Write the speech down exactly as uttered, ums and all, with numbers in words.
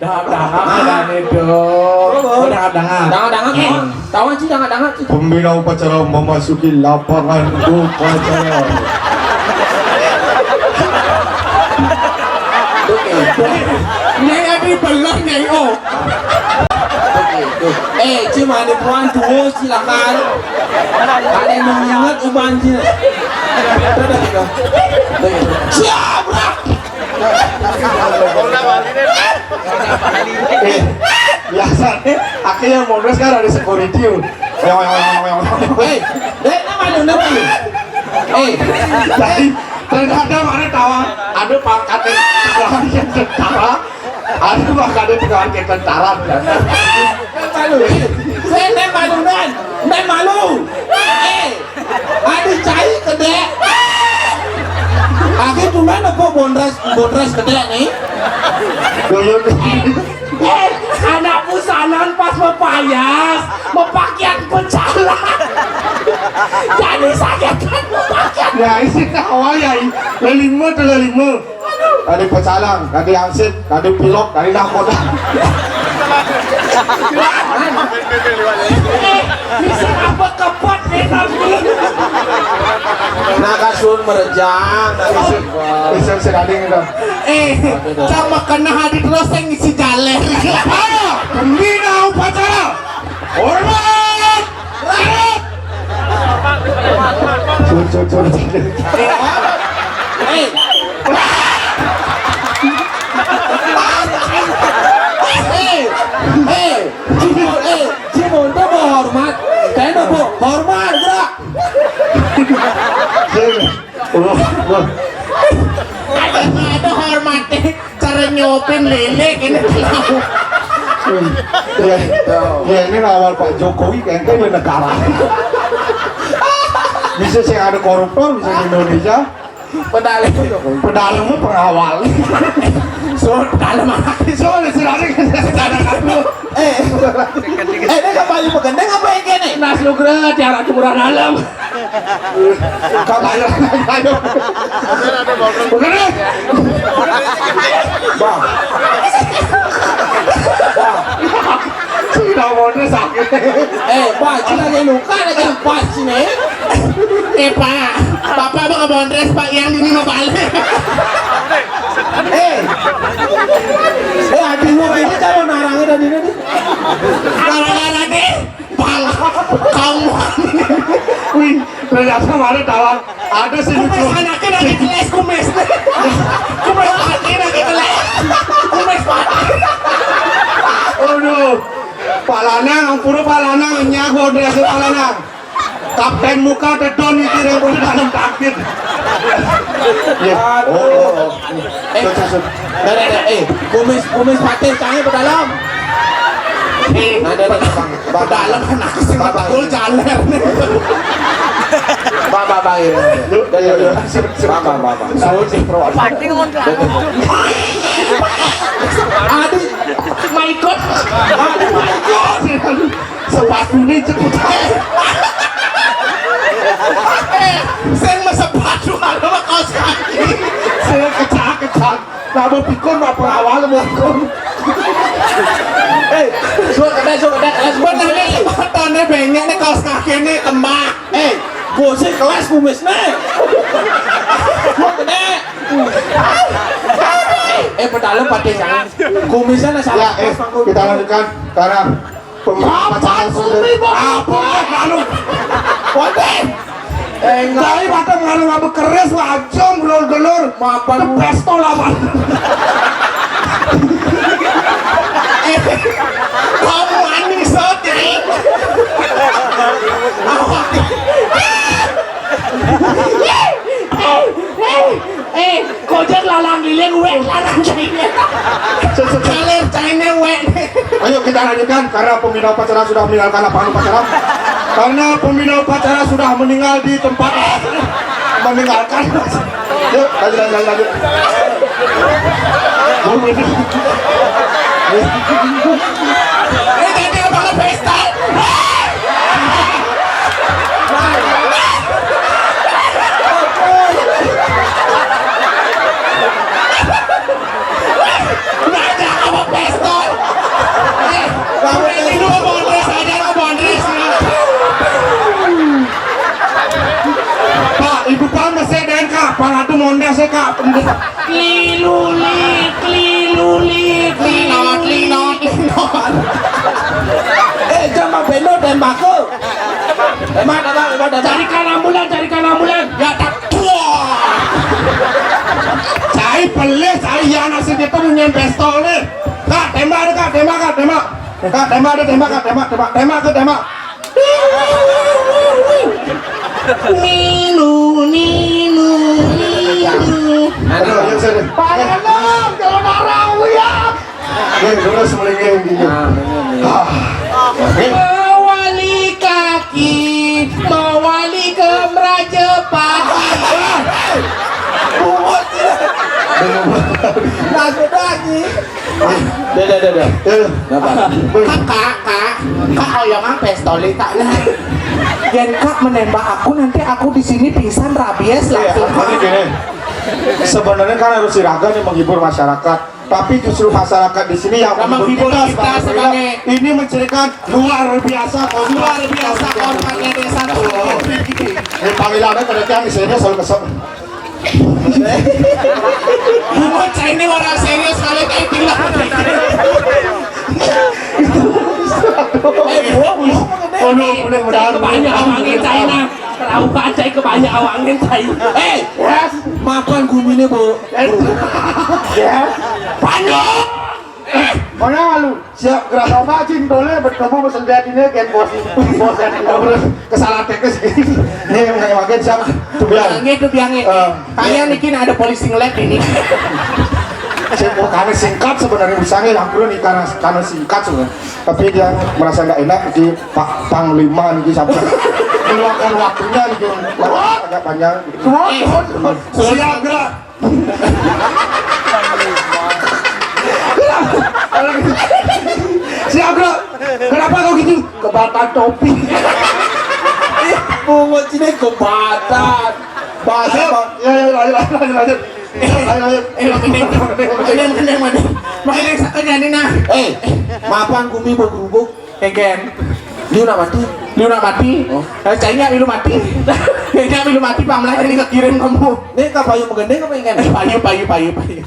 Dangak-dangak, kan itu. Oh, dangak-dangak. Dangak-dangak, eh. Tawan sih dangak-dangak sih. Pembina upacara memasuki lapangan upacara. Ini ada belah, Nyai, oh. Eh, cuma ada puan tuwo, silakan. Ada yang mengingat uban sih. Siap, bro. Eh, biasanya akhirnya modus kan ada security. Hei, dek, nama lu, nama lu? Eh, jadi ternyata mana tawa, ada pangkat tentara, ada pangkat tentara. Dek malu, eh. Saya dek malu, Dan. Dek malu. Eh, ada cai kedek. Akhir tulen apa bondres, bondres kedek nih? Dulu. Eh, anak busanan pas mepayas, mepakian pecalang. Jadi sakit kan mepakian. Ya, isi tawa ya, lelima tuh lelima. Tadi pecalang, tadi hansip, tadi pilok, tadi nahkoda. Eh, bisa apa kepot nih, tapi? Nah, kasun merejang, nah, isi. Bisa, bisa tadi gitu. Eh, sama kena hadir terus yang ngisi jaler. Ayo, pembina upacara. Hormat! Hormat! Cur, cur, cur, cur. Eh. Eh. Eh. Cimol, eh, Cimol, tuh mau hormat. Saya mau hormat, gerak. Cur. Ada, ada hormatnya, cara nyopin lele kena tahu. Ya, ya, ini awal Pak Jokowi kan, kan ya negara. Bisa sih ada koruptor, bisa di Indonesia. Pedalem. Pedalem mah pengawal. So, pedalem anak. So, ada sih, ada sih. Eh, eh, ini kapan yang pegendeng apa yang kene? Nas Nugra, tiara cemurah dalam. Kau tanya, tanya. Bukan, eh? Bang. Bang. Sudah mau sakit. Eh, Pak, cina lagi luka lagi pas sini. Eh, Pak, Bapak mau ke Bondres, Pak, yang di lima balik. Eh. Eh, aduh, ini kalau narangnya dan ini nih. Gara-gara nih. Pala, kamu. Wih, ternyata mana talang. Ada sih. Kumis lucu. Anaknya lagi keles, kumis. Kumis mati lagi keles. Kumis mati. Aduh. Pak Lanang, ampura Pak Lanang, nyago dress Pak Lanang. Kapten muka tedon iki yang boleh dalam takdir. Ya. Oh, oh, oh. Eh, dah, dah, dah. Eh, kumis, kumis patir, cangnya pedalam. Eh, nah, dah, dah, dah, Bang. Bang, pedalam kan aku sih, Bang, Bang. Betul jalan. Bang, Bang, Bang, iya. Yuk, yuk, yuk. Bang, Bang, Bang, Bang. Aduh, my God. Aduh, my God. Sepatu ini cepet. Eh, sing mah sepatu, ada mah kaos kaki. Saya kecak-kecak. Nah, mau pikun, mau pengawal, mau pikun. Eh, suka kedai, suka kedai, kelas bener nih. Matanya bengek nih, kaos kaki nih, kemak. Eh, gosip kelas kumis nih. Suka kedai. Eh, pedalem pakai jangan. Kumisnya nasa. Ya, eh, kita lanjutkan karena pembahasan sudah. Apa? Lalu. Waduh. Eh, enggak. Dari mata mengalung apa keris, wah, ajong, gelur-gelur. Mapan. Pesto lawan. Eh, kamu manis, Sot, ya? Awak. Eh, eh, eh, eh, kojek lalang liling, wek lalang jainya. Kaler jainya, wek. Ayo kita lanjutkan karena pembina upacara sudah meninggalkan lapangan upacara. Karena pembina upacara sudah meninggal di tempat, meninggalkan. Yuk, lanjut, lanjut, lanjut, lanjut. Ini tadi apa pesta? Nanya apa pesta? Kak, pendek. Lilulit, lilulit, linot, linot, linot. Eh, jangan beno tembak ke. Tembak, tembak, tembak, tembak. Carikan ambulan, carikan ambulan. Ya tak tua. Cai pelih, cai ya nasi kita punya pistol nih. Kak, tembak deh, Kak, tembak, Kak, tembak. Kak, tembak deh, tembak, Kak, tembak, tembak, tembak, tembak. Ninu, ninu, ninu. Aduh, yang saya. Pak Enom, kalau marah, uyang. Oke, terus melingkar gini. Ah, ini, ini. Ah. Oke. Mawali kaki, mawali ke Meraja Padi. Bungut. Nah, sudah, Ji. Dah, dah, dah, dah. Ya, ya. Napa? Kak, kak, kak, kak, oh ya, mang pistol, kak. Nah, yang kak menembak aku, nanti aku di sini pingsan rabies. Iya, langsung. Jadi gini. Sebenarnya kan harus siraga nih, menghibur masyarakat. Tapi justru masyarakat di sini yang menghibur kita sebagai, ini menceritakan luar biasa, luar biasa korbannya desa tuh. Ini panggilannya kerja di sini selalu kesel. Bungut, saya ini orang serius, kalau kayak gila. Eh, bungut, bungut. Oh, no, boleh, mudahan. Banyak orang yang China. Terlalu kacai ke banyak awaknya, cai. Eh, mapan gumine, Bu. Ya. Panjang. Mana lu? Siap gerak. Coba cintole bertemu mesin dia ini, gen bos. Bos yang terus kesalahan teknis. Ini yang makin siap. Tuh, biar. Biange tuh, biange. Eh. Kalian niki ada polisi nge-lab ini. Saya mau kami singkat sebenarnya, usahanya lampur nih, karena, karena singkat sebenarnya. Tapi dia merasa nggak enak di Pak Panglima nih, sampai meluangkan waktunya nih, agak panjang. Eh, siap, gerak. Siap, gerak. Kenapa kau gitu? Kebatan topi. Eh, bungut sini kebatan. Bahasa, Bang. Ya, ya, lanjut, lanjut, lanjut, lanjut. Ayo, ayo. Eh, makin yang, makin yang, makin yang, makin yang, makin yang sakit jadi, nah. Eh, mapan gumi bergerubuk. Kengken. Liu nak mati. Liu nak mati. Oh. Eh, cainya milu mati. Cainya milu mati, Pak Melati ini kekirim kamu. Ini kak payu menggendeng apa ikan? Eh, payu, payu, payu, payu.